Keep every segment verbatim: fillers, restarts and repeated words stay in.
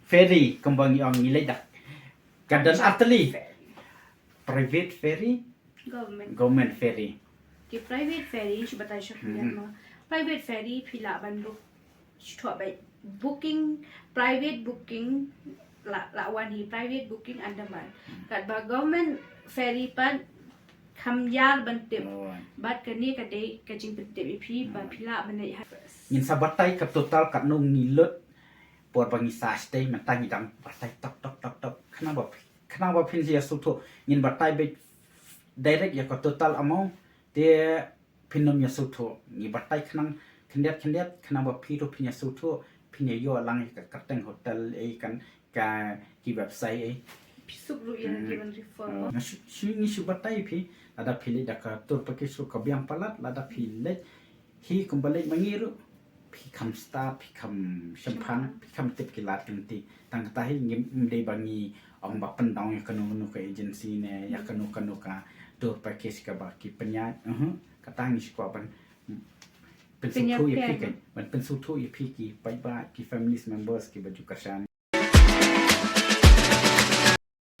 Ferry, kumba ngi ong, ngi leit da ka don artylli. Private ferry, Government. Government ferry. Ki private ferry, shu batai shu pilihan mo. Private ferry, phi lah ban book. Shu thoh beit booking, private booking, la, la wan hi private booking Andaman. Katba government ferry pat kham ïar ban tip. Oh. Bad kane ka dei ka jingpyntip ïa phi, ba phi lah ban leit ha. Ngin sa batai ka total katno ngi lut por ba ngi sah shatei, mynta ngi dang batai tok tok tok tok. Khnang ba phi, khnang ba phin ïa sngewthuh, ngin batai beit direct ïa ka total amount, te phin nym ïa sngewthuh. Ngi batai khnang khyndiat khyndiat, khnang ba phi ruh phin ïa sngewthuh, phin ïa ïoh lang ïa ka kyrteng hotel, eh, kan, ka, ki website, eh. Phi suk ruh ïa ki ban refer. Nga shu, shu, ngi shu batai phi, lada phi leit da ka tour package ruh ka biang palat, lada phi leit hi kumba leit ma ngi ruh, phi kham stad, phi kham shemphang, phi kham tip ki lad ki lynti. Tang kata hi ngim dei ba ngi ong ba pyndong ïa kano kano ka agency ne ïa kano kano ka tour package kaba ki pynïaid. Kata ngi shu kwah ban pynsngewthuh ïa phi, kan, ban pynsngewthuh ïa phi ki paidbah, ki families members kiba ju kyrshan.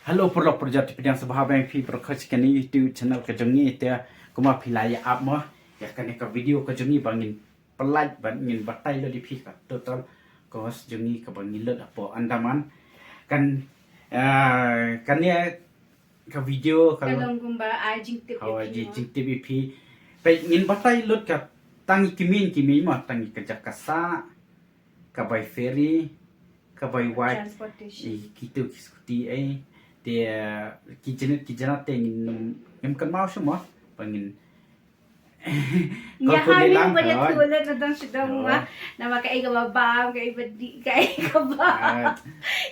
Hello paralok parajor, pdiang sngewbha ïa phi baroh sha kane YouTube channel ka jong ngi. Te kumba phi la ïa ap mo ïa kane ka video ka jong ngi ba ngin pynlait, ba ngin batai lut ïa phi ka total cost jong ngi kaba ngi lut hapoh Andaman. Kan, eh, kane ka video ka long kumba ai jingtip ïa phi. Peit, ngin batai lut ka tang ïa ki main ki main mo, tang ïa ka jaka sah, ka bai ferry, ka bai wait, ïa kito ki scooty, eh. Te ki janat, ki janat te ngin nym, ngim kynmaw shuh mo ba ngin. Ngi ha ïa ba ïa tu le na dang shu dang mo. Namar kaei kaba bam, kaei ba dih, kaei kaba,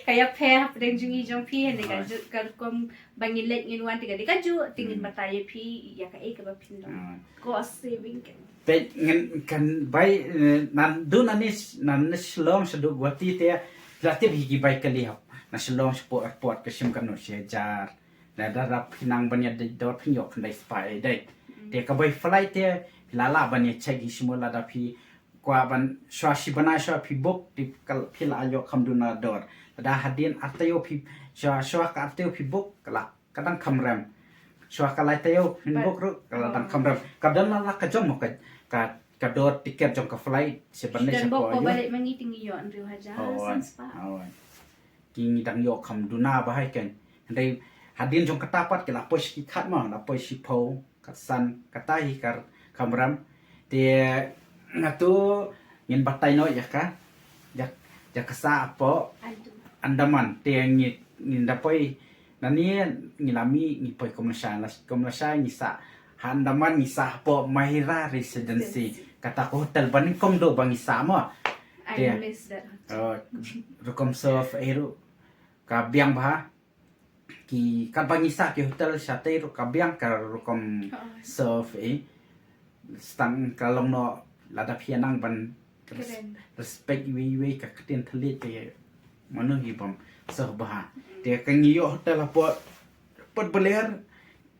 ka ïapher hapdeng jong ngi jong phi, hynrei ka ju, ka rukom ba ngin leit ngin wan te ka dei kajuh, te ngin batai ïa phi ïa kaei kaba phin long. Cost saving kan. Peit, ngin kan bai, eh, naduh nangne, nangne Shillong shaduh Guwahati te la tip hi ki bai kali hap. Na Shillong shapoh airport ka shim katno, shi hajar. Lada phi nang ban ïa dei dor phin ïoh khyndai spah ei dei. Te ka bai flight te phi la lah ban ïa check hi shuh mo, lada phi kwah ban shuwa shi bnai shuwa phi book te ka, phi la ïoh kham duna dor. Lada hadien ar taïew phi shuwa, shuwa ka ar taïew phi book ka la ka dang kham rem. Shuwa ka lai taïew phin book ruh ka la dang kham rem. Ka don la la ka jong mo ka, ka, ka dor tiket jong ka flight. Shi ban leit shapoh ïa. Ba leit ma ngi te ngi ïoh hynriew hajar san spah. Ki ngi dang ïoh kham duna bha hi kan. Hynrei hadien jong kata pat ki la poi shi khat mo, la poi shiphew, khatsan, kata hi ka kham rem. Te nga tu ngin batai noh ïa ka, ïa, ïa ka sah hapoh Andaman. Te ngi, ngin da poi, nangne ngi la mih ngi poi kum lashai, kum lashai ngi sah ha Andaman, ngi sah hapoh Mahira Residency. Kata ka hotel ba nyngkong duh ba ngi sah mo. Te rukom serve ei ruh ka biang bha. Ki, katba ngi sah ki hotel shatei ruh ka biang ka rukom serve ei. Tang ka long noh lada phi nang ban respect iwei iwei ka ktien thylliej te mano hi bym serve bha. Te ka ngi ïoh hotel hapoh Port Blair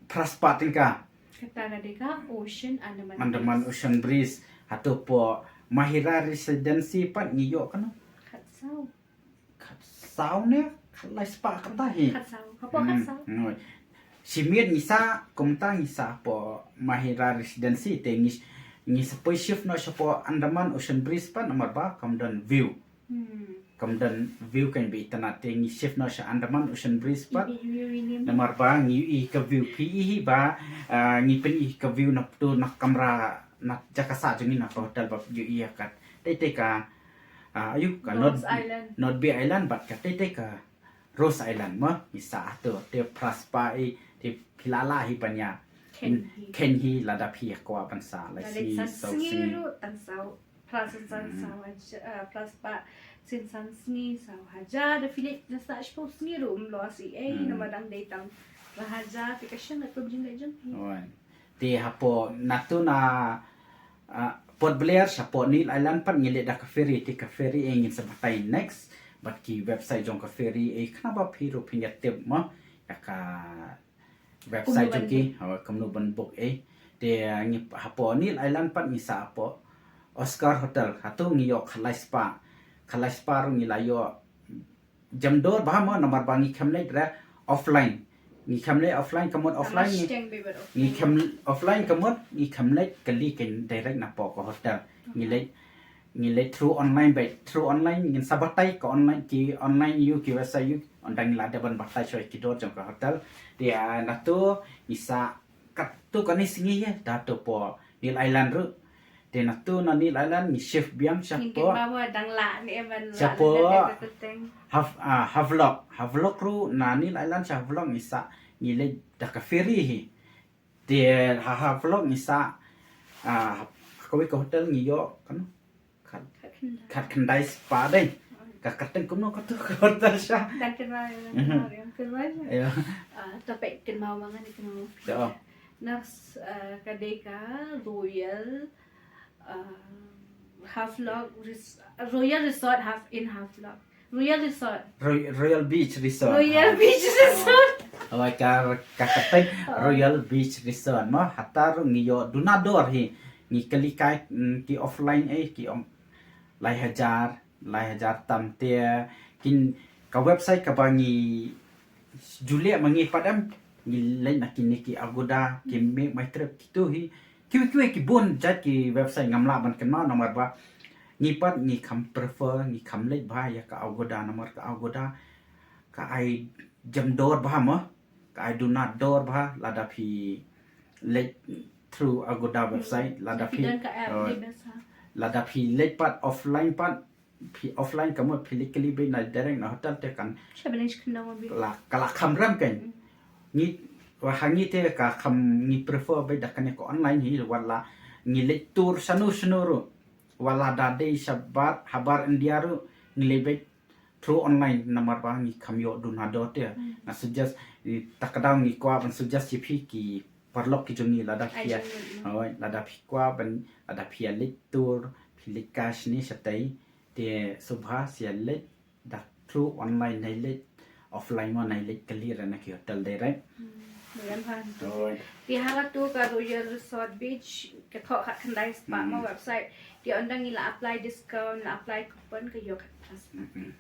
phra spah tyngka. Kata ka dei ka Ocean Andaman, Andaman Ocean Breeze. Hato hapoh Mahira Residency pat ngi ïoh katno? Khatsaw. Khatsaw ne khatlai spah kata hi. Khatsaw. Hapoh khatsaw. Shi miet ngi sah, kumta ngi sah hapoh Mahira Residency te ngi, ngi sa poi shift noh shapoh Andaman Ocean Breeze pat namar ba kam don view. Kam don view kan ba itynnad te ngi shift noh sha Andaman Ocean Breeze pat. Namar ba ngi ïohi ka view, phi ïohi ba, ah, ngi pyn-i ka view na pdeng na kamra na jaka sah jong ngi na ka hotel ba phi ïohi ïa ka. Tei tei ka, ah, ayu ka North Bay Island bad ka tei tei ka Rose Island mo, ngi sah hato te phra spah ei, te phi la lah hi ban ïa khein hi lada phi kwah ban sah lai sngi saw sngi. Phra san, san, saw hajar, ah, phra spah, san, san sngi saw hajar, da phi leit da sah shiphew sngi ruh ym loss ei ei, namar dang dei tang phra hajar, te ka shang ka kum jingleit jong phi. Te hapoh natu na, ah, Port Blair shapoh Neil Island pat ngi leit da ka ferry, te ka ferry ei ngin sa batai next. Bad ki website jong ka ferry ei khnang ba phi ruh phin ïa tip mo ïa ka website jong ki, kumno ban book ei. Te ngi hapoh Neil Island pat ngi sah hapoh Oscar Hotel. Hato ngi ïoh khatlai spah. Khatlai spah ruh ngi la ïoh jam dor bha mo, namar ba ngi khlem leit re offline. Ngi khlem leit offline, ka mut offline ngi, ngi khlem offline, ka mut ngi khlem leit kylli kein direct na poh ka hotel. Ngi leit, ngi leit through online beit, through online ngin sa batai ka online, ki online ïa u, ki website ïa u, ynda ngi la dep ban batai shuwa ïa ki dor jong ka hotel. Te, ah, nato ngi sa, katto katne sngi ïa, da to poh Neil Island ruh. Te nato na Neil Island ngi shift biang sha poh, Hav-, ah, Havelock. Havelock ruh na Neil Island sha Havelock ngi sa, ngi leit da ka ferry hi. Te ha Havelock ngi sa, ah, ha kawei ka hotel ngi ïoh, kan? Khat, khatkhyndai spah dei. Ka kyrteng kumno kato ka hotel sha? Dang kynmaw, dang kynmaw, dang kynmaw. Ïa. Ah, to peit kynmaw ma nga, kynmaw. Ïa. Na, ah, ka dei ka Royal, ah, Havelock Res-, Royal Resort Hav-, in Havelock. Royal Resort. Roy-, Royal Beach Resort. Royal Beach Resort. Oh, ka, ka kyrteng Royal Beach Resort mo. Hata ruh ngi ïoh duna dor hi. Ngi kylli kai, mm, ki offline, eh, ki ong lai hajar, lai hajar tam te, kin, ka website kaba ngi ju leh ma ngi pat em, ngi leit na kine ki Agoda, ki MakeMyTrip, kitu hi, kiwei kiwei ki bun jait ki website, ngam lah ban kynmaw namar ba ngi pat ngi kham prefer, ngi kham leit bha ïa ka Agoda namar ka Agoda ka ai jam dor bha mo, ka ai duna dor bha lada phi leit through Agoda website, lada phi, lada phi leit pat offline pat, phi offline ka mut phi leit kylli beit na direct na hotel te kan la, ka la kham rem kein. Ngi, wa ha ngi te ka kham, ngi prefer beit da kane ka online hi, wat la ngi leit tour shano shano ruh, wat la da dei shabar, habar India ruh, ngi leit beit through online namar ba ngi kham ïoh duna dor te. Nga suggest, eh, ta ka daw ngi kwah ban suggest ïa phi ki paralok ki jong ngi lada phi ïa, hooid, lada phi kwah ban, lada phi ïa leit tour, phi leit kai shane shatai, te sngewbha sa ïa leit da through online, nai leit offline mo, nai leit kylli re na ki hotel direct. Hooid. Te ha katu ka Royal Resort Beach, ka thoh khatkhyndai spah mo website. Te ynda ngi la apply discount, la apply coupon, ka ïoh khatphra spah.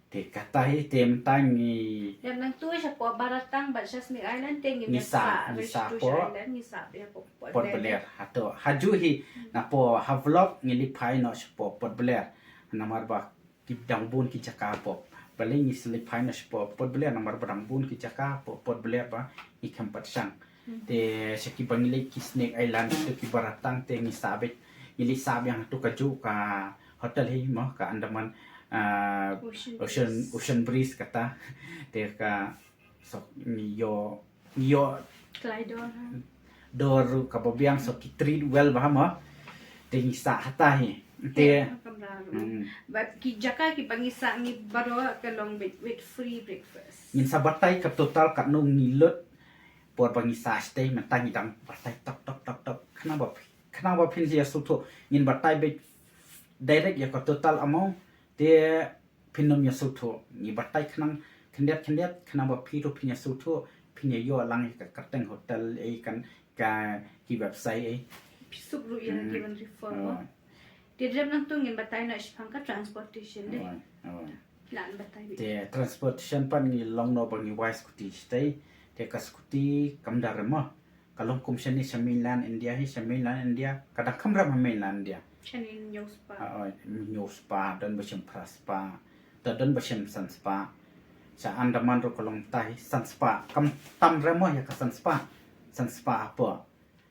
Te kata hi te mynta ngi, nangtu shapoh Baratang bad sha Snake Island te ngi, ngi sah, ngi sah poh Island, ngi sah ïa poh Port Blair. Hato, haju hi, na poh Havelock ngi leit phai noh shapoh Port Blair. Namar ba ki dang bun ki jaka poh. Balei ngi sa leit phai noh shapoh Port Blair namar ba dang bun ki jaka poh Port Blair ba ngi khlem pat shang. Te sha kiba ngi leit ki Snake Island, to ki Baratang te ngi sah beit, ngi leit sah biang hato kajuh ka hotel hi mo, ka Andaman, ah, Ocean, Ocean Breeze kata. Te ka, so, ngi ïoh, ngi ïoh klai dor, dor kaba biang, so ki treat well bha mo. Te ngi sah hata hi. Te, bad ki jaka kiba ngi sah ngi baroh ka long with, with free breakfast. Ngin sa batai ka total katno ngi lut por ba ngi sah shatei, mynta ngi dang batai tok tok tok tok. Khnang ba, khnang ba phin ïa sngewthuh, ngin batai beit direct ïa ka total amount. Te phin ym ïa sngewthuh, ngi batai khnang khyndiat khyndiat, khnang ba phi ruh phin ïa sngewthuh, phin ïa ïoh lang ïa ka kyrteng hotel, eh, kan, ka, ki website, eh. Phi suk ruh ïa ki ban refer mo. Te dep nangtu ngin batai noh shaphang ka transportation de. Te transportation pat ngi long noh ba ngi wai scooty shatei. Te ka scooty kam da rem mo. Ka long kum shane sha mainland India hi, sha mainland India. Ka dang kham rem ha mainland India. Shane hynñiew spah. Ah, oh, hynñiew spah, don ba shim phra spah. Te don ba shim san spah. Sha Andaman ruh ka long tai san spah. Kam tam rem mo ïa ka san spah. San spah hapoh.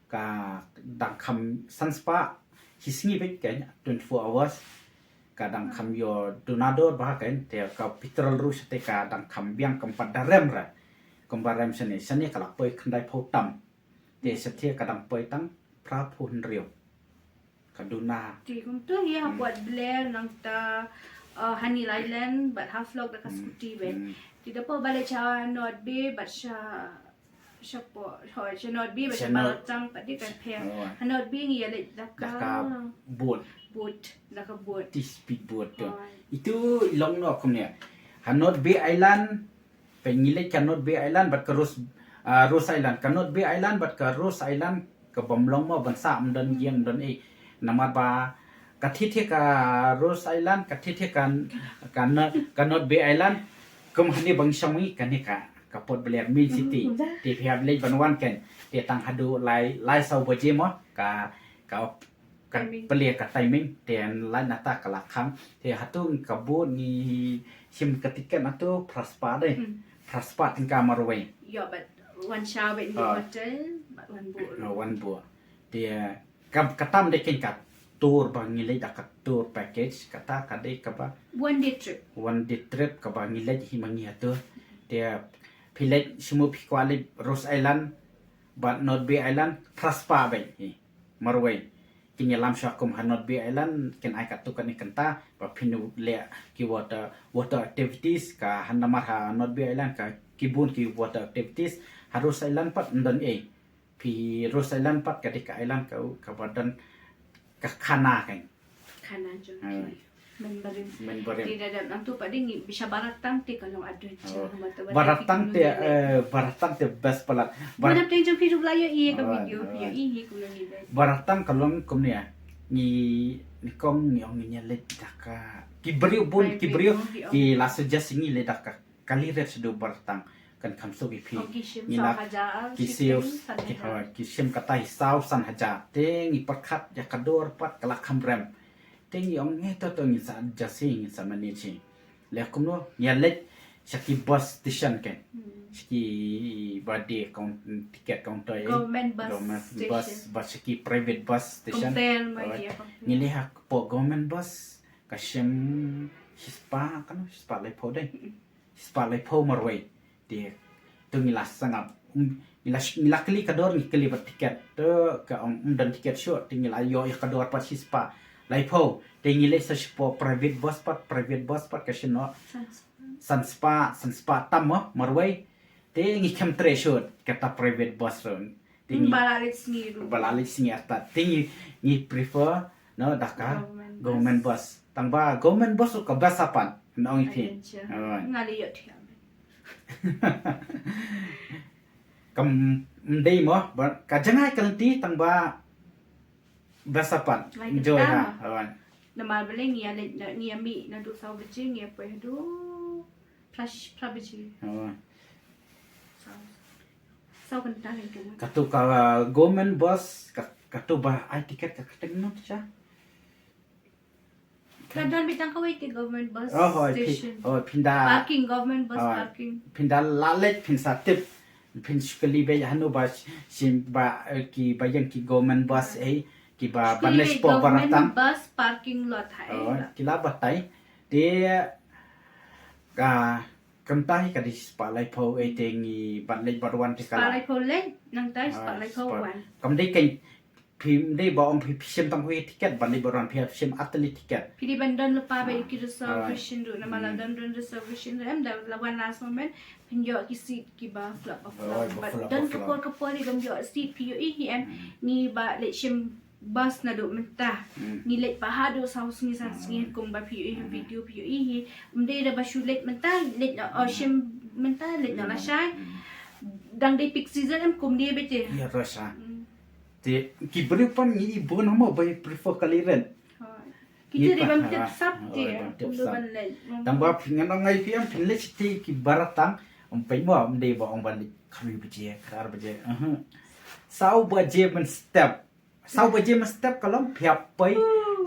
Ka dang kham san spah hi sngi beit kein, twenty-four hours. Ka dang kham ïoh duna dor bha kein, te ka petrol ruh shatei ka dang kham biang, kam pat da rem re. Kumba rem shane, shane ka la poi khyndai phew tam. Te shatei ka dang poi tang phra phew hynriew. Ka duna. Te kumtu hi ha Port Blair nangta, uh, ha Neil Island bad Havelock da ka scooty beit. Te da poi ba leit sha North Bay bad sha shapoh, hooid, sha North Bay bad sha Baratang pat de ka pher. Ha North Bay ngi ïa leit da ka boat. Boat, da ka boat. Te speed boat to. Itu i long noh kumne. Ha North Bay Island, peit ngi leit ka North Bay Island bad ka Rose, ah, Rose Island. Ka North Bay Island bad ka Rose Island ka bym long mo ban sah, ym don ïing, ym don ei. Namar ba Ka thied thied ka Ross Island, ka thied thied ka, ka North, ka North Bay Island. Kum hangne ba ngi shong ngi kane ka, ka Port Blair main city. Te phi hap leit ban wan kein. Te tang haduh lai, lai saw baje mo ka, ka, ka plie ka timing. Te lait nangta ka la khang. Te hato ka bun ngi shim ka tiket hato phra spah dei. Phra spah tyngka marwei. Ïoh bad wan shaw bad ngi hotel bad wan buh. Wan buh. Te ka, kata ym dei kein ka tour ba ngi leit da ka tour package, kata ka dei kaba one day trip. One day trip kaba ngi leit hi ma ngi hato. Te phi leit shu mo phi kwah leit Ross Island bad North Bay Island, phra spah beit hi marwei. Kin ïalam shuwa kum ha North Bay Island kin ai katto katne kynta ba phin leh ki water, water activities, ka ha namar ha North Bay Island ka ki bun ki water activities. Ha Ross Island pat ym don ei. Phi Ross Island pat ka dei ka island ka, kaba don ka khana kein. Khana jong ki. Mynbarim. Mynbarim. Te da dep nangtu pat dei ngi bishar Baratang te ka long adventure. Baratang te, eh, Baratang te best palat. Mana pdeng jong phi ruh la ïohi ka video, phi ïohi hi kumno ngi dei. Baratang ka long kumne. Ngi, ngi kong ngi ong ngi leit da ka, ki briew bun, ki briew ki la suggest ngi leit da ka. Kali ret sha dei Baratang kan kham suk ïa phi. Ngi la ki siew, ki, ha, ki shim kata hi saw san hajar. Te ngi pyrkhat ïa ka dor pat ka la kham rem. Te ngi ong ngi to to ngi sa adjust hi, ngi sa manage hi. Leh kumno ngi leit sha ki bus station kein. Sha ki ba die count-, ticket counter, eh. Government bus station. Bus, bus sha ki private bus station. Ngi leit hapoh government bus ka shim shispah, kano shispah laiphew dei. Shispah laiphew marwei. Te to ngi la sangap. Ngi la, ngi la kylli ka dor, ngi kylli bad tiket. To ka ong ym don tiket shuh, te ngi la ïoh ïa ka dor pat shispah laiphew. Te ngi leit sa shapoh private bus pat, private bus pat ka shim noh san spah, san spah tam mo marwei. Te ngi khlem treh shuh kata private bus ruh. Te ngi ba la leit sngi ruh. Ba la leit sngi artat. Te ngi, ngi prefer noh da ka government bus. Tang ba government bus ruh ka best pat. Nong ïa phi. Nga leh ïoh thiah. Kam dei mo, ka jngai ka lynti tang ba best pat. Enjoy ha. Namar balei ngi ïa leit, ngi ïa mih naduh saw baje ngi ïa poi haduh phra, phra baje. Saw, saw kynta lei kynta. Katu ka government bus, ka, katu ba ai tiket ka kyrteng noh sha. Ka don beit tang kawei te government bus station. Oh, phi, oh, phin da. Parking, government bus parking. Phin da la leit phin sa tip. Phin shu kylli beit hano ba shim ba, eh, ki ba ïeng ki government bus, eh, ki ba ban leit shapoh Baratang. Government bus parking lot ha, eh. Oh, ki la batai. Te ka, kumta hi ka dei shispah laiphew, eh, te ngi ban leit ban wan te ka la. Shispah laiphew leit, nangta shispah laiphew wan. Kam dei kein Phim dei ba ong phi, phi shim tang kawei tiket ban leit ban wan, phi hap shim ar tylli tiket. Phi dei ban don lypa ba ïa ki reservation ruh, namar la don, don reservation ruh em, da la wan last moment phin ïoh ki seat kiba flop ba flop. Don ka por ka por ïa bym ïoh seat, phi ïohi hi em. Ngi ba leit shim bus naduh mynta, ngi leit ba haduh saw sngi san sngi, kumba phi ïohi ha video phi ïohi hi. Ym dei da ba shu leit mynta leit noh, oh, shim mynta leit noh lashai. Dang dei peak season em, kum dei ba te. Ïa rush ha. Te ki briew pat ngi i bun mo ba prefer ka lei rent. Kita dei ban tip sap te. Tang ba phi, ngan ong ïa phi em, phin leit shatei ki Baratang, ym peit mo, ym dei ba ong ban leit khatwei baje, khatar baje. Saw baje mynstep. Saw baje mynstep ka long phi hap poi,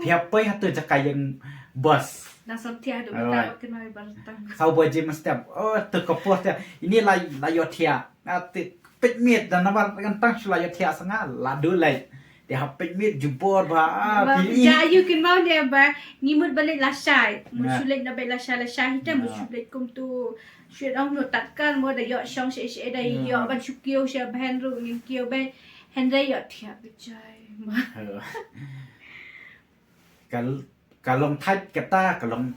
phi hap poi ha tu jaka ïeng bus. Nang sam thiah haduh mynta ba kin wan Baratang. Saw baje mynstep. Oh, tu ka por te. Ini la, la ïoh thiah. Nga te peit miet da namar ngan tang shu la ïoh thiah sa nga la duh leit. Te hap peit miet jubor ba, ah, ba phi ja ïu kin mau ne ba ngi mut ba leit lashai. Mut shu leit na beit lashai lashai hi te, mut shu leit kum tu shu ong no tatkal mo da ïoh shong sha sha da ïoh ban shu kiew sha bhen ruh ngin kiew beit. Hynrei ïoh thiah beit jai. Kal Ka long thait kata, ka long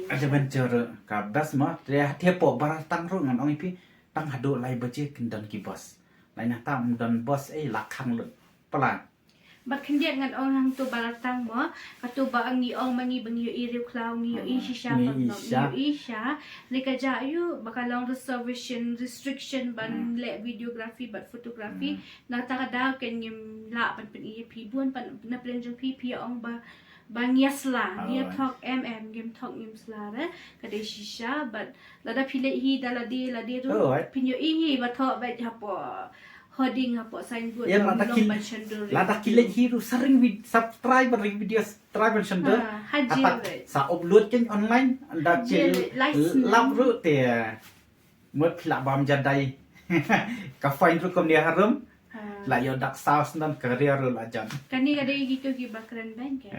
adventure, ka best mo. Te hapoh Baratang ruh ngan ong ïa phi, tang haduh lai baje kin don ki bus. Lai nangta ym don bus ei, la khang lut. Palat. Bad khyndiat ngan ong hangto Baratang mo, kato ba ngi ong ma ngi ba ngi ïohi riewkhlaw, ngi ïohi shisha, ngi ïohi sha. Hynrei ka jia ïu ba ka long reservation, restriction ban leh videography bad photography. Nangta ka daw ken ngim lah ban pyni ïa phi, bun pat na pdeng jong phi, phi ong ba Ba ngi ïa sla, ngi ïa thok em em, ngim thok ngim sla re. Ka dei shisha, bad lada phi leit hi da lade lade ruh, phin ïohi hi ba thok beit hapoh hoarding, hapoh signboard. Ïa, lada ki leit hi ruh sa ring vid-, sa try ban ring video, sa try ban shon dur. Sa upload kein online, da ki lap ruh te. Mut phi lah bam jadai. Ka fine ruh kumne harum. La ïoh dak saus nan ka ria ruh la jan. Kane ka dei kitu kiba kren bank.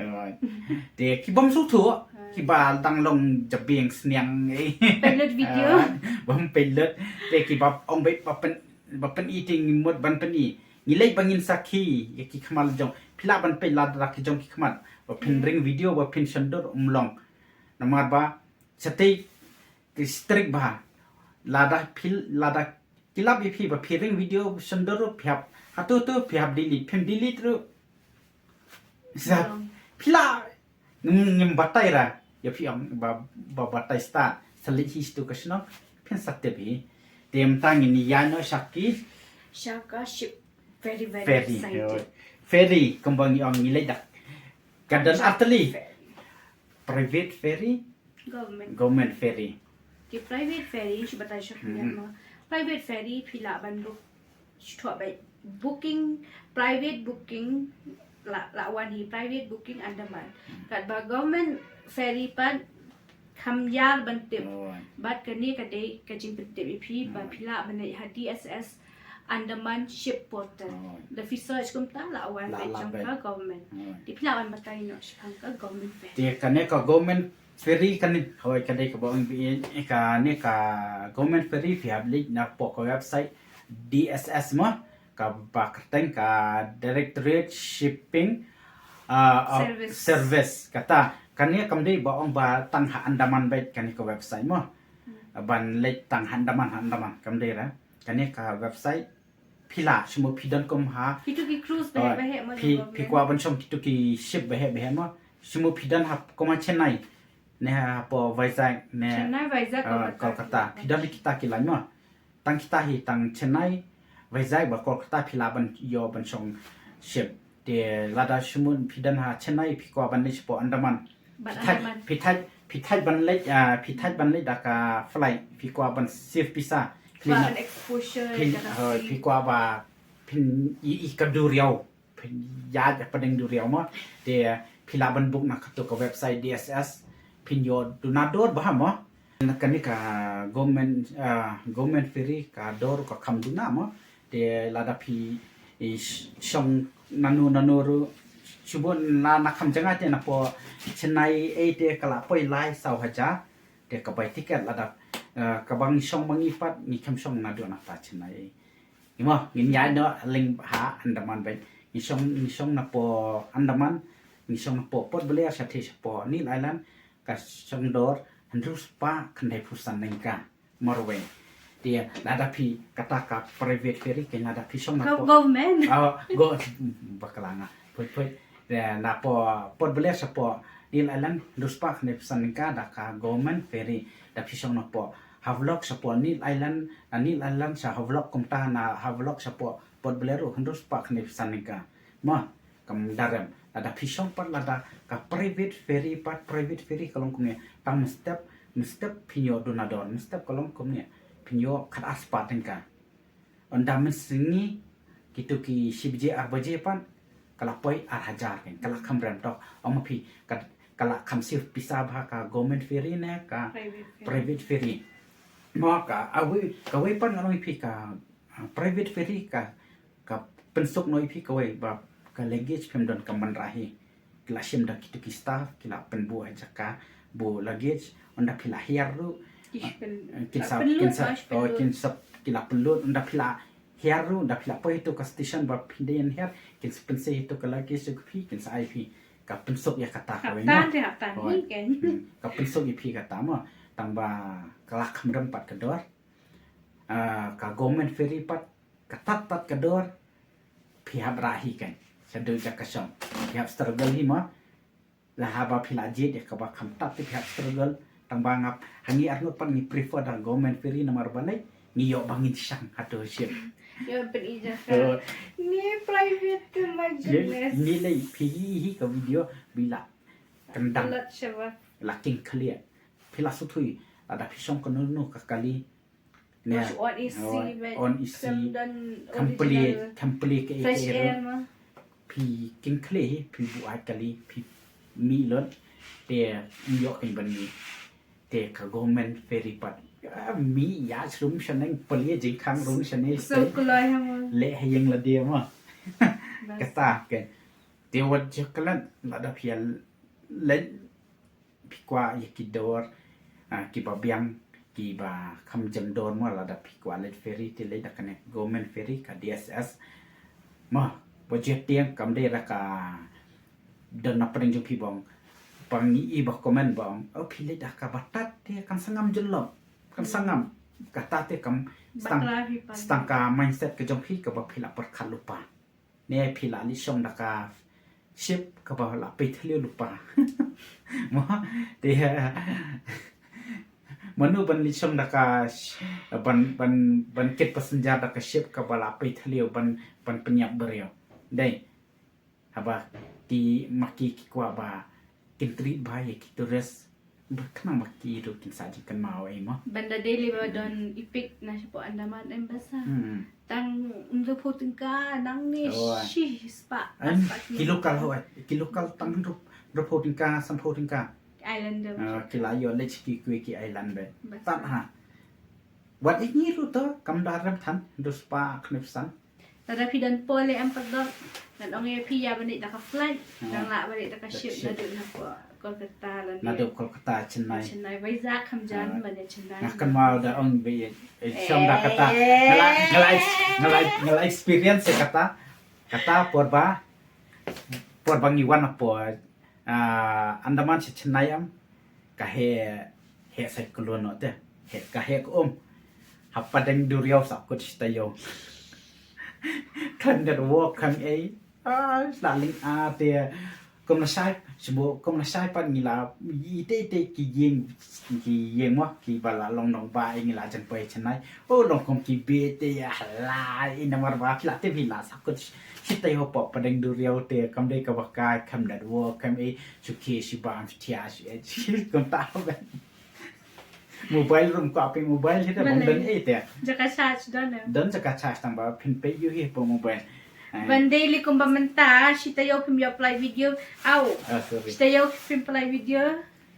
Te ki bym sngewthuh, kiba dang long jabieng sniang. Pilot video. Bym pilot. Te kiba ong beit ba pyn, ba pyni te ngi mut ban pyni. Ngi leit ba ngin sakhi ïa ki khmat jong. Phi lah ban peit lada ki jong ki khmat. Ba phin ring video, ba phin shon dur, um long. Namar ba shatei ki strict bha. Lada phi, lada ki lap ïa phi ba phi ring video shon dur ruh phi hap. Hato to phi hap delete, phim delete ruh. Sa phi lah ngim, ngim batai ra. Ïa phi ong ba, ba batai start. Sa leit hi sha tu ka shnong. Phin sa tip hi. Te mynta ngin ïa noh sha ki. Sha ka ship. Very, very excited. Ferry, kumba ngi ong ngi leit dak. Ka don artylli. Private ferry. Government. Government ferry. Ki private ferry, shu batai shuh mo. Private ferry, phi lah ban book. Shu thoh beit booking, private booking, la, la wan hi private booking Andaman. Katba government ferry pat kham ïar ban tip. Bad kane ka dei ka jingpyntip ïa phi, ba phi lah ban leit ha D S S Andaman Ship Portal. Da phi search kumta la wan beit jong ka government. Te phi lah ban batai noh shaphang ka government ferry. Te kane ka government ferry kane, hoi, ka dei kaba ong bi, kane ka government ferry phi hap leit napoh ka website D S S mo, kaba kyrteng ka Directorate Shipping, ah, ah, Service. Kata, kane kam dei ba ong ba tang ha Andaman beit kane ka website mo. Ban leit tang ha Andaman, ha Andaman, kam dei ra. Kane ka website phi lah, shu mo phi don kum ha. Kitu ki cruise ba heh ba heh mo. Phi, phi kwah ban shong kitu ki ship ba heh ba heh mo. Shu mo phi don ha kum ha Chennai. Ne hapoh Vizag, ne Chennai, Vizag, ah, Kolkata. Phi don kita ki line mo. Tang kita hi tang Chennai, Vizag bad Kolkata phi lah ban ïoh ban shong ship. Te lada shu mo phi don ha Chennai phi kwah ban leit shapoh Andaman. Phi thait, phi thait, phi thait ban leit, ah, phi thait ban leit da ka flight, phi kwah ban save pisa. Phi kwah ban exposure, phi kwah ba phin ïohi ka duriaw. Phin ïaid ha pdeng duriaw mo. Te phi lah ban book na katu ka website D S S. Phin ïoh duna dor bha mo. Na kane ka government, ah, government ferry ka dor ka kham duna mo. Te lada phi, i, sh-, shong nanu nanu ruh, shu bun la na kham jngai te napoh Chennai ei te ka la poi lai saw hajar. Te ka bai ticket lada, eh, kaba ngi shong ma ngi pat ngi khlem shong naduh nangta Chennai. Ngi mo, ngin ïaid noh lyngba ha Andaman beit. Ngi shong, ngi shong napoh Andaman, ngi shong napoh Port Blair shatei shapoh Neil Island, ka shong dor hynriew spah khyndaiphew san tyngka. Marwei. Te lada phi kata ka private ferry, ke lada phi shong napoh government. Ah, go, bakla nga. Poi, poi. Te napoh Port Blair shapoh Neil Island, hynriew spah khyndaiphew san tyngka da ka government ferry. Da phi shong napoh Havelock shapoh Neil Island, na Neil Island sha Havelock kumta na Havelock shapoh Port Blair ruh hynriew spah khyndaiphew san tyngka. Mo, kam da rem. Lada phi shong pat lada ka private ferry pat, private ferry ka long kumne. Tang mynstep, mynstep phin ïoh duna dor, mynstep ka long kumne. Phin ïoh khatar spah tyngka. Ynda mynsngi, kitu ki shi baje ar baje pat, ka la poi ar hajar kein, ka la kham rem tok. Ong ma phi, ka, ka la kham save pisa bha ka government ferry ne ka private ferry. Mo ka, a wei, kawei pat nga ong ïa phi ka, ah, private ferry ka, ka pynsuk noh ïa phi kawei ba ka luggage phim don kam wanrah hi. Ki la shim da kitu ki staff, ki la pynbuh ha jaka buh luggage, ynda phi la hiar ruh, ki, kin sa, kin sa, oh, kin sa, ki la pynlut, ynda phi la hiar ruh, ynda phi la poi ha tu ka station ba phi dei ban hiar, kin sa pynsei ha tu ka luggage jong phi, kin sa ai phi, ka pynsuk ïa kata kawei mo. Ka pynsuk ïa phi kata mo, tang ba ka la kham rem pat ka dor. Ah, ka government ferry pat, ka tad tad ka dor, phi hap rah hi kein. Shaduh jaka shong. Phi hap struggle hi mo. La haba phi la jied ïa kaba kham tad te phi hap struggle. Tang ba nga, ha ngi arngut pat ngi prefer da government ferry namar balei ngi ïoh ba ngin shang ha tu ship. Ïoh pyn-i jaka. Ni private te ma jenis. Ni lei phi hi hi ka video ba la kyndang. Lat shaba. La king khlieh. Phi la suthui, lada phi shong kano kano ka kali. Ne, on isi, on isi. Kam plie, kam plie ke fresh air ma. Phi king khlieh, phi buh ai kali, phi mih lut. Te ïoh kin ban mih. Te ka government ferry pat. Ah, mih ïa shrum shaneng plie jingkhang rung shaneng. So kuloi ha mo. Le ha ïeng la dia ma. Kata ke. Te wat jakalan lada phi leit phi kwah ïa ki dor, ah, kiba biang, kiba kham jam dor mo lada phi kwah leit ferry te leit da kane government ferry ka D S S. Mo, ba jia tiang kam dei da ka don na pdeng jong phi bong. Pang i ba comment bong. Oh, phi leit da kaba tad te kan sangam jyllop. Kan sangam. Kata te kam stang, stang ka mindset ka jong phi kaba phi la pyrkhat lypa. Ne phi la leit shong da ka ship kaba la peit thliew lypa. Mo, te mano ban leit shong da ka sh-, ban, ban, ban kit passenger da ka ship kaba la peit thliew ban, ban pynïap briew. Dei. Haba ki ma ki ki kwah ba kin treat bha ïa ki tourist. Ba khnang ba ki ruh kin sa jingkynmaw ei mo. Ban da dei lei ba don i pick na shapoh Andaman em ba sa. Hmm. Tang hynriewphew tyngka nangne shi spah. Ki local ho, ki local tang hynriew, hynriewphew tyngka, sanphew tyngka. Islander. Ah, ki la ïoh leit ki kwah ki islander. Ba sa. Tad ha. Wat i ngi ruh to kam da rem than hynriew spah khyndai phew san. Lada phi don por leh em pat dok. Ngan ong ïa phi ïa ban leit da ka flight. Ngan lah ban leit da ka ship naduh na Kolkata lane. Naduh Kolkata Chennai. Chennai Vizag kham jan ban ïa Chennai. Nga kynmaw da ong ba ïa shong da kata. Nga la, nga la, nga la, nga la experience ïa kata. Kata por ba, por ba ngi wan na por ah, Andaman sha Chennai am, ka heh, heh cyclone no te, heh, ka heh ka um. Ha pdeng duriaw sa kut shi taïew. Khlem da walk khlem ei. Ah, la ling a te. Kum na shai, shibun, kum na shai pat ngi la, ite ite ki ïeng, ki ïeng mo, kiba la long nongbah ei ngi la jan poi Chennai. Oh, long kum ki bit te ïa la, i namar ba phi la te phi la sa kut shi taïew hapoh pdeng duriaw te kam dei kaba kai kham da walk kham ei. Shu ki shi bam shi thia shi eh shi kumta ba. Mobile room ko ape mobile hi da bang don eh te. Jaka charge don eh. Don jaka charge tang ba phin pei ïoh hi hapoh mobile. Eh. Ban dei lei kumba mynta shi taïew phim ïoh pynlait video. Au. Ah, sorry. Shi taïew phim pynlait video.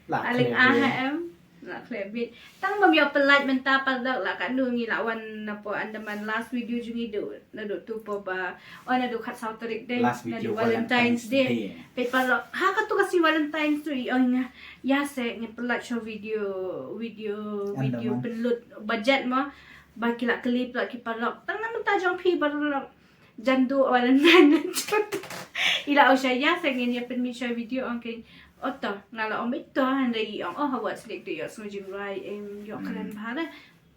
La khleh bit. La khleh bit. Tang bym ïoh pynlait mynta paralok la katno ngi la wan napoh Andaman last video jong ngi dei naduh tu po ba. Oh, naduh khatsaw tarik dei. Last video naduh Valentine's Day. Peit paralok. Ha katu ka sngi Valentine's tu i ong nga. Ïa se ngin pynlait sha video, video, video pynlut budget mo. Ba ki la kylli paralok ki paralok. Tang na mynta jong phi paralok. Jan du wan nan. I la ong sha ïa se ngin ïa pynmih sha video ong kein. Oto nga la ong beit to hynrei i ong oh ha wat sliek de ïoh sngew jingrwai em ïoh kren bha de.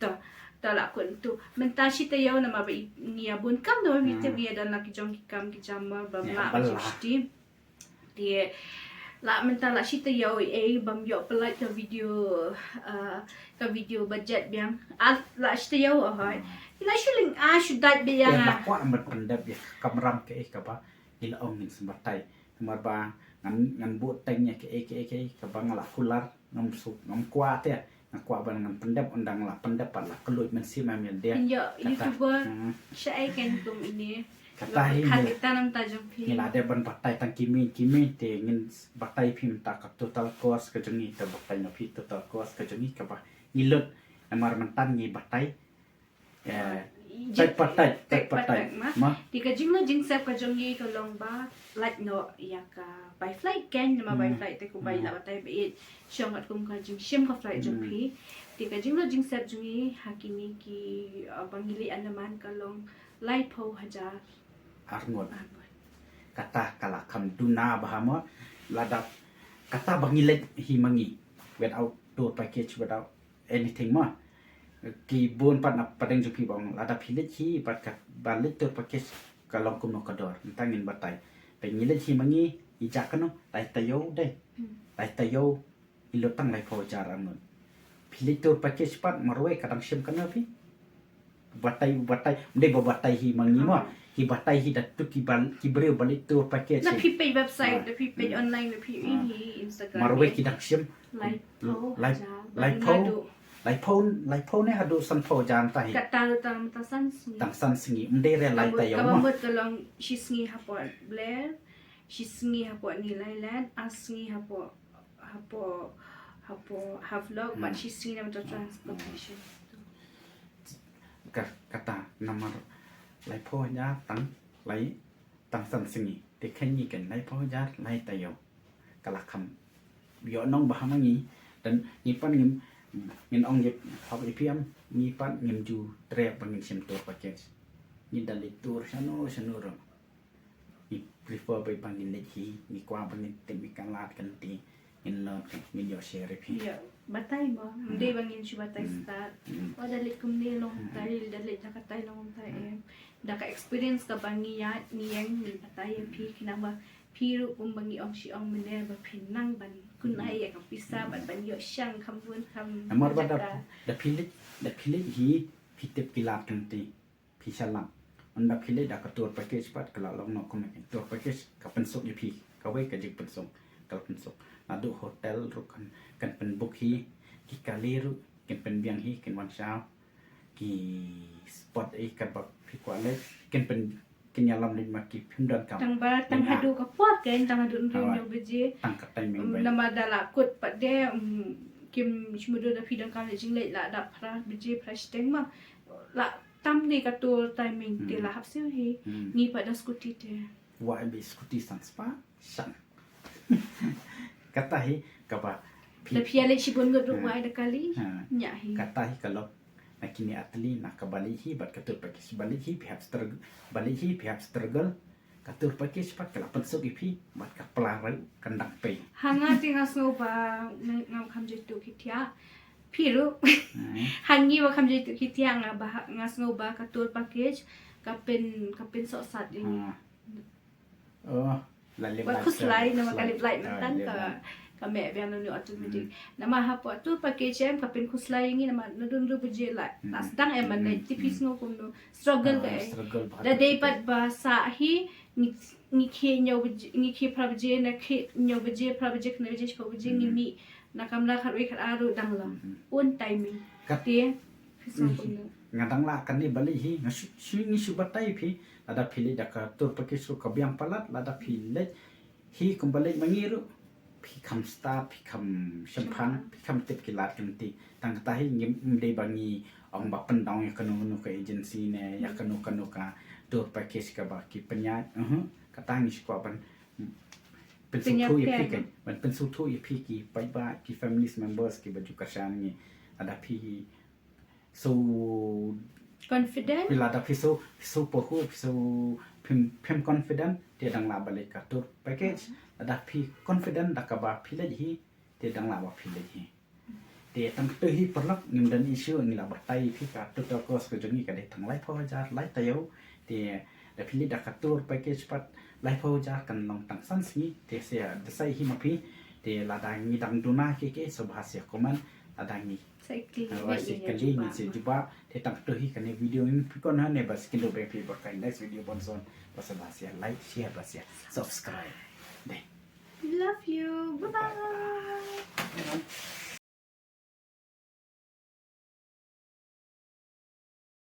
To, to la kun tu. Mynta shi taïew namar ba i ngi ïa bun kam da wan meeting ngi ïa don la ki jong ki kam ki jam ba ma ba jingshti. Te la mynta la shi taïew ei bam ïoh pynlait ka video, ah, ka video budget biang. Ah, la shi taïew oh hoi. La shu ling ah shu dait biang. Te la kwah ban pyndep ïa ka kamram kaei kaba ngi la ong ngin sngewbatai. Namar ba ngan, ngan buh teng ïa kaei kaei kaei kaba nga la kular ngam suk ngam kwah te. Nga kwah ban ngan pyndep ynda nga la pyndep pat la kylluid mynsiem em ïa dei. Phin ïoh YouTuber. Shaei kein kum ine. Kata hi ngi la dep ban batai tang ki miet ki miet te ngin batai phi mynta ka total cost ka jong ngi te batai na phi total cost ka jong ngi kaba ngi lut namar mynta ngi batai. Eh, tek pat tek, tek pat tek ma. Te ka jinglut jingsep ka jong ngi ka long ba lait noh ïa ka by flight kein namar by flight te kumba i la batai ba ïeit shong katkum ka jingshim ka flight jong phi. Te ka jinglut jingsep jong ngi ha kine ki, ah, ba ngi leit Andaman ka long laiphew hajar. Arngut. Arngut. Kata ka la kham duna bha mo lada kata ba ngi leit hi ma ngi without tour package without anything mo. Ki bun pat na pdeng jong phi ba ong lada phi leit hi pat ka ba leit tour package ka long kumno ka dor. Mynta ngin batai. Ba ngi leit hi ma ngi i ja kano lai taïew dei. Lai taïew i lut tang laiphew hajar arngut. Phi leit tour package pat marwei ka dang shim kano phi. Batai, batai, ym dei ba batai hi ma ngi mo. Ki batai hi da tu ki bal, ki briew ba leit tour package. Da phi peit website, da phi peit online, da phi ïohi Instagram. Marwei ki dang shim. Lai phew, lai phew, lai phew ne haduh san phew hajar ta hi. Kata ruh tang tang san sngi. Tang san sngi. Ym dei re lai taïew mo. Kaba mut ka long shi sngi hapoh Blair, shi sngi hapoh Nilailan, ar sngi hapoh hapoh hapoh Havelock, bad shi sngi na mynta transportation. Ka, kata namar lai phew hajar tang lai tang san sngi. Te kane kan lai phew hajar lai taïew. Ka la kham ïoh nong bha ma ngi. Te ngi pat ngim, ngin ong ïa phi, hok ïa phi em, ngi pat ngim ju treh ba ngin shim tour package. Ngi da leit tour shano shano ruh. Ngi prefer ba, ba ngin leit hi, ngi kwah ba ngin tip ïa ka lad ka lynti, ngin learn, ngin ïoh share ïa phi. Ïa, batai mo, ym dei ba ngin shu batai stad. Ba da leit kumne long tai, da leit da katai long tai em. Da ka experience kaba ngi ïa, ngi ïeng, ngi batai ïa phi, khnang ba phi ruh kumba ngi ong shi ong mynne ba phin nang ban kynnoh ïa ka pisa bad ban ïoh shang kham bun kham. Namar ba da, da phi leit, da phi leit hi, phi tip ki lad ka lynti. Phi sha lang. Ynda phi leit da ka tour package pat ka la long noh kumne. Tour package ka pynsuk ïa phi. Kawei ka jingpynsuk. Ka la pynsuk. Naduh hotel ruh kan, kan pynbook hi. Ki kali ruh kin pynbiang hi, kin wan shaw. Ki spot ei kaba phi kwah leit kin pyn, kin ïalam leit ma ki phim donkam. Tang ba, tang haduh ka por kan, tang haduh hynriew hynñiew baje. Tang ka timing ba. Namar da la kut pat de, kim shim haduh da phi donkam leit jingleit la da phra baje phra shiteng ma. La tam ne ka tour timing te la hap siew hi. Ngi pat da scooty te. Wa bi scooty san spah san. Kata hi kaba. Da phi ïa leit shibun ngut ruh wa da kali. Nya hi. Kata hi ka long. Na kine artylli na kaba leit hi bad ka tour package ba leit hi phi hap struggle, ba leit hi phi hap struggle. Ka tour package pat ka la pynsuk ïa phi bad ka pla ruh kan dang pei. Ha nga te nga sngew ba ngam kham jaituh ki thiah. Phi ruh. Ha ngi ba kham jaituh ki thiah nga ba, nga sngew ba ka tour package ka pyn, ka pynsohsat ïa ngi. Oh, la lip light. Wat khuslai namar ka lip light mynta ka, ka meh biang na u automatic. Namar hapoh tour package em ka pynkhuslai ïa ngi namar naduh hynriew baje la, la sdang em ban leit, te phi sngew kumno. Struggle ka eh. Da dei pat ba sah hi, ngi, ngi khie hynñiew baje, ngi khie phra baje, na khie hynñiew baje, phra baje, khyndai baje, shiphew baje ngi mih na kamra khatwei khatar ruh dang long. Un timing. Te phi sngew kumno. Nga dang lah kane ba leit hi, nga shu, shu, ngi shu batai phi. Lada phi leit da ka tour package ruh ka biang palat, lada phi leit hi kumba leit ma ngi ruh. Phi kham stad, phi kham shemphang, phi kham tip ki lad ki lynti. Tang kata hi ngim, ym dei ba ngi ong ba pyndown ïa kano kano ka agency ne ïa kano kano ka tour package kaba ki pynïaid. Kata ngi shu kwah ban pynsngewthuh ïa phi, kan, ban pynsngewthuh ïa phi ki paidbah, ki families members kiba ju kyrshan ngi. Lada phi so confident. Phi lada phi so, phi so pohu, phi so phim, phim confident, te dang lah ba leit ka tour package. Lada phi confident da kaba phi leit hi, te dang lah ba phi leit hi. Te tang kata hi paralok, ngim don issue, ngi la batai phi ka total cost ka jong ngi ka dei tang laiphew hajar, lai taïew. Te da phi leit da ka tour package pat laiphew hajar kan long tang san sngi. Te sa da sai hi ma phi. Te lada ngi dang duna ki ki sngewbha sa comment, lada ngi Sa ïa kylli, ah, ba sa ïa kylli, ngin sa jubab. Te tang kata hi kane video ngi pynkhot hangne, bad sa kynduh biang phi bad ka next video ban sdang. Bad sngewbha sa like, share bad subscribe. Dei. Love you. Bye bye.